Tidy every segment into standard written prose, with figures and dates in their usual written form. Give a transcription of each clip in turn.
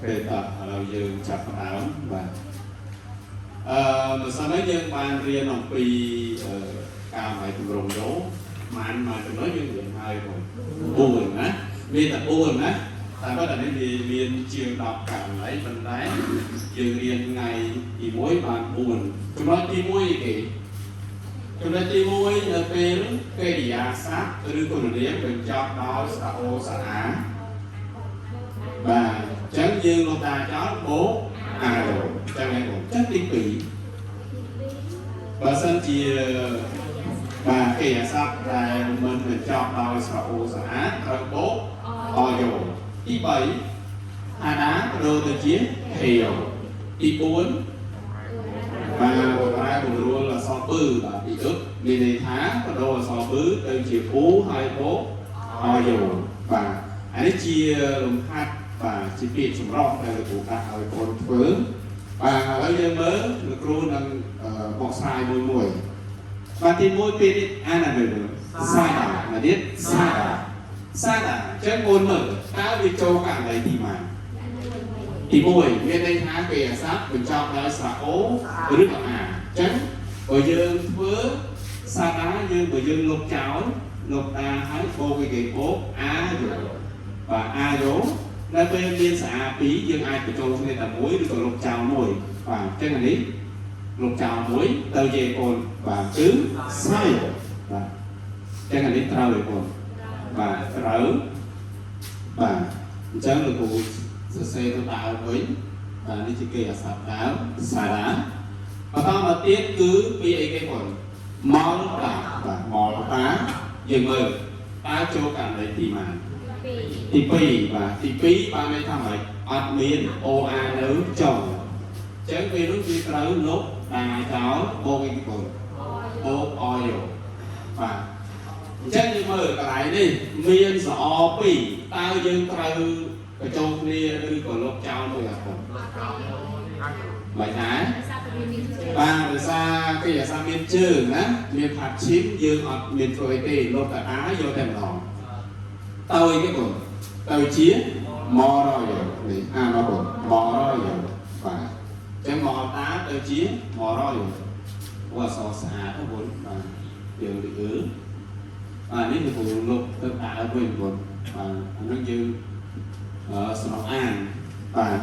ពេលតោះឥឡូវយើងចាប់ផ្ដើមបាទអឺម្សិលមិញយើងបានរៀនអំពីអឺការឲ្យទម្រង់យោបានមកចំណុចយើងរៀនហើយបង4ណាមានតែ4ណាតែបើតែនេះវាមានជាង10ករណីប៉ុន្តែយើងរៀនថ្ងៃទី1បាន4ចំណុចទី1គេចំណុចទី1នៅពេលកិរិយាសព្ទឬគុណនាមបញ្ចប់ដោយស្រៈអូស្រៈអា បាទអញ្ចឹងយើងលោកតាចោលបូកអាយោអញ្ចឹងឯងបងអញ្ចឹងទី2បើសិនជាបាទគេអាស័ព្ទដែលមិនបញ្ចប់ដោយស្រអូស្រអាត្រូវបូកអយោទី3អាដាបដូរទៅជាហេយោទី4បាទបប្រែពង្រួលអក្សរបឺបាទទីអឹកមានន័យថាបដូរអក្សរបឺទៅជាអ៊ូហើយបូកអយោបាទអានេះជាលំហាត់បាទជាពាក្យចម្រុះដែលលោកគ្រូដាក់ឲ្យបងធ្វើបាទឥឡូវយើងមើលលោកគ្រូនឹងបកស្រាយមួយមួយបាទទី1ពាក្យនេះអានអត់មើលសាដាមកទៀតសាដាសាដាអញ្ចឹងបងមើលតើវាចូលករណីទីម៉ានទី1មានន័យថាគេអាស័ព្ទបញ្ចប់ដោយស្រៈអូឬក៏អាអញ្ចឹងបើយើងធ្វើសាដាយើងបើយើងលុបចោលលុបតាហើយបូកគេបូកអាយោបាទអាយោនៅពេលមានស្អាពីរយើងអាចបញ្ចូលគ្នាតែមួយឬក៏លុបចោលមួយបាទអញ្ចឹងអានេះលុបចោលមួយទៅជាកូនបាទគឺសាយោបាទអញ្ចឹងអានេះត្រូវឯកូនបាទត្រូវបាទអញ្ចឹងលោកគ្រូសរសេរទៅដើមវិញបាទនេះជាគេអាស័ព្ទដើមសារ៉ាបន្តមកទៀតគឺពីអីគេបងម៉លតាបាទម៉លតាយើងមើលតើចូលករណីទីម៉ាន ទី2បាទទី2បានន័យថាម៉េចអត់មាន OA នៅចុងអញ្ចឹងពេលនោះវាត្រូវលុបដាចោលបូកអីគេបងបូកអយោបាទអញ្ចឹងយើងមើលកន្លែងនេះមានសអ2តើយើងត្រូវបញ្ចូលគ្នាឬក៏លុបចោលមួយអត់បងមិនថាបាទដោយសារគេអាសាមានជើងណាមានផាត់ឈីមយើងអត់មានធ្វើអីទេលុបតែអាយកតែម្ដងទៅអីគេបងទៅជាមរយោនេះអានមកបងមរយោបាទអញ្ចឹងមតាទៅជាមរយោអូអសរស្អាតណាបងបាទយើងលឺបាទនេះគឺលុបទៅដើមវិញបងបាទអានោះយើងអឺសំណអានបាទ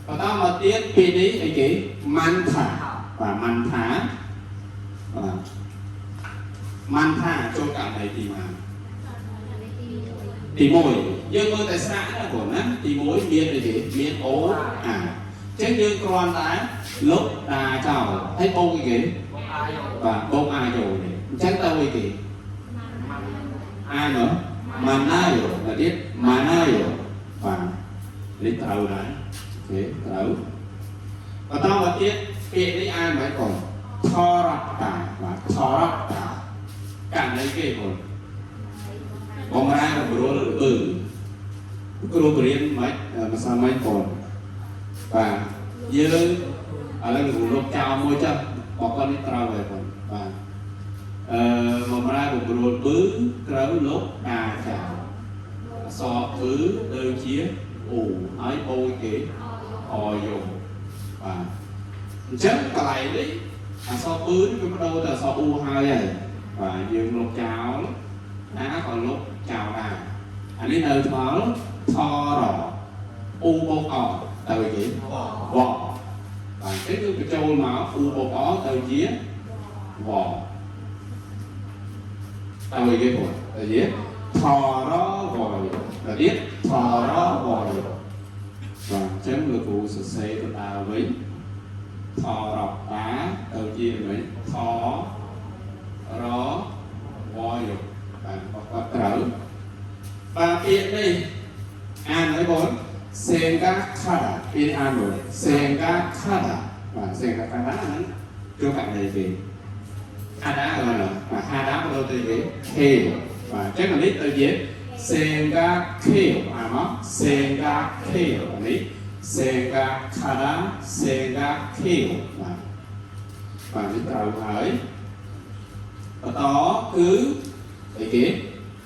បន្តមកទៀតពីនេះអីគេម៉ាន់ថាបាទម៉ាន់ថាបាទម៉ាន់ថាចូលករណីទីម៉ាន ទី1យើងមើលតែស្រាក់ណាបងណាទី1មានអីគេមានអូអាអញ្ចឹងយើងគ្រាន់តែលុបដាចោលហើយបូកអីគេបាទបូកអាចូលនេះអញ្ចឹងទៅអីគេអាណម៉ាណាយោមកទៀតម៉ាណាយោបាទនេះត្រូវដែរ OK ត្រូវបន្តមកទៀតពាក្យនេះអានមិនបងថរតាបាទថរតាករណីគេបង បំរែបំរួលអឺគ្រូបរៀនមិនម្សិលមិញបងបាទយើងឥឡូវគ្រូលុបចោលមួយចុះបកគាត់នេះត្រូវហើយបងបាទអឺបំរែបំរួលបឺត្រូវលុបដាចោលអក្សរបឺទៅជាអូហើយអូគេអយោបាទអញ្ចឹងកន្លែងនេះអក្សរបឺនេះវាបដូរទៅអក្សរអ៊ូហើយហើយបាទយើងលុបចោល ណាក៏លុបចោលដែរអានេះនៅថ្មថរអ៊ូបូកអទៅគេវបាទអញ្ចឹងគឺបញ្ចូលមកអ៊ូបូកអទៅជាវទៅគេបងទៅជាថរវទៅទៀតថរវបាទអញ្ចឹងលោកគ្រូសរសេរទៅដើមវិញថរតាទៅជាមិនថរវយោ បាទបកគាត់ត្រូវបាទពាក្យនេះអានហើយបងសេកាខាដាពាក្យនេះអានមើលសេកាខាដាបាទសេកាខាដាហ្នឹងចូលករណីគេខាដាបាទបាទខាដាមកទៅគេខេបាទអញ្ចឹងអានេះទៅជាសេកាខេអាមកសេកាខេអានេះសេកាខាដាសេកាខេបាទបាទនេះត្រូវហើយបន្តគឺអីគេ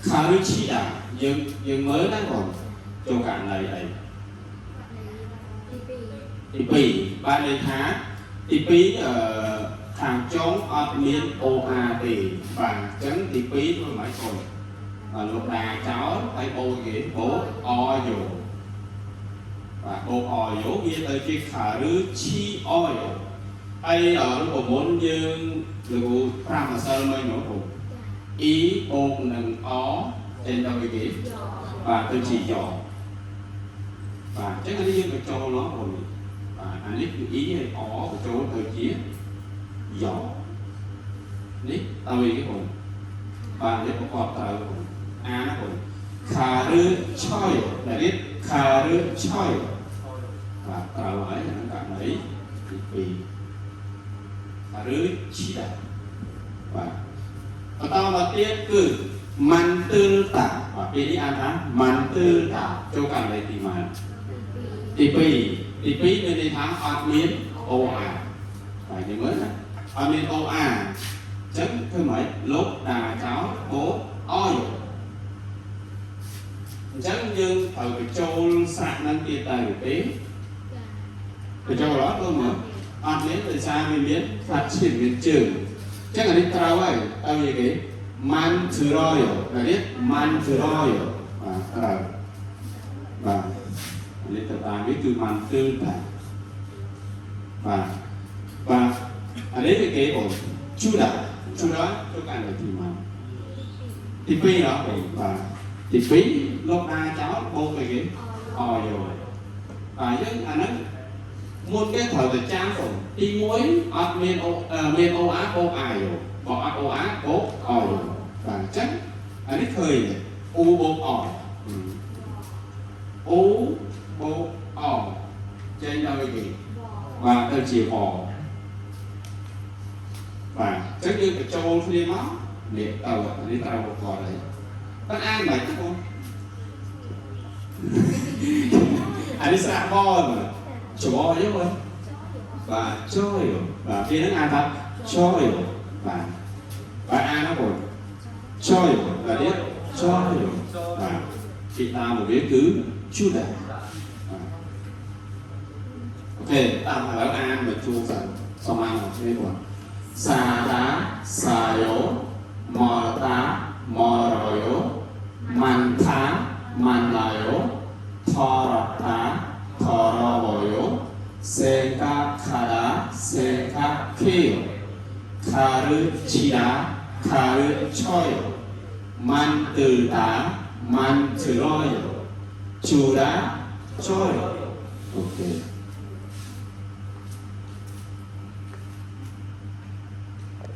ខារុឈីដាយើងយើងមើលណាបងចូលករណីអី ទី2បានន័យថាទី2អឺខាងចុងអត់មាន OA ទេបាទអញ្ចឹងទី2ធ្វើម៉េចអូនបាទលុបដាចោលហើយបូកគេបូកអយោបាទបូកអយោវាទៅជាខាឬឈីអយោហើយរូបមន្តយើងលោកគ្រូ5ម្សិលមិញនោះគ្រូ E បូកនឹង O ចេញទៅគេបាទទៅជាយ៉បាទអញ្ចឹងអានេះយើងបញ្ចូលមកបងនេះបាទអានេះគឺ E ហើយ O បញ្ចូលទៅជាយ៉នេះតើវាគេបងបាទនេះប្រកបត្រូវបងអានបងខាឬឆយដែលនេះខាឬឆយបាទត្រូវហើយអាហ្នឹងករណីទី2ខាឬឈីដាបាទបន្តមកទៀតគឺ 만들다 បាទពេលនេះអានថា 만들다 ចូលករណីទីម៉ានទី2ទី2មានន័យថាអត់មាន OA បាទយើងមើលណាអត់មាន OA អញ្ចឹងធ្វើម៉េចលុបដាចោលបូកអយោអញ្ចឹងយើងត្រូវបញ្ចូលស្រៈហ្នឹងទៀតទៅទេបញ្ចូលអត់មើលមើលអត់មានដោយសារវាមានផ្លាត់ឈាមមានជើងអញ្ចឹងអានេះត្រូវហើយទៅនិយាយគេ 만들어요 នេះ 만들어요 បាទត្រូវបាទនេះទៅតាមនេះគឺ 만들다 បាទបាទអានេះគេបង 주다 주다 ចូលកាន់តែទីមកទី2ហ៎បាទទី2លោកដាចោលបូកអីគេអយោបាទយើងអាហ្នឹងមុនគេត្រូវតែចាំបងទី1អត់មានអូមាន OA បូក អាយោបើអត់ OA បូកអយោបាទអញ្ចឹងអានេះឃើញ U បូកអ U បូកអចេញដល់គេបាទទៅជាវបាទអញ្ចឹងយើងបញ្ចូលគ្នាមកនេះទៅនេះត្រូវបកហើយប៉ុន្តែអានមិនទេបងអានេះស្រាក់បនច្បយោបងបាទចូលបាទពេលហ្នឹងអានថាចូលបាទបាទអានណាបងចូលបាទនេះចូលបាទពីតាមវាគឺ 주다 OK តាមឥឡូវអានមកជួបសិនសូមអានមកនេះបង사다 사요 멀다 멀어요 많다 많아요 더럽다 더러워요 생각하다 생각해요 가르치다 가르쳐요 만들다 만들어요 주다 줘요. OK.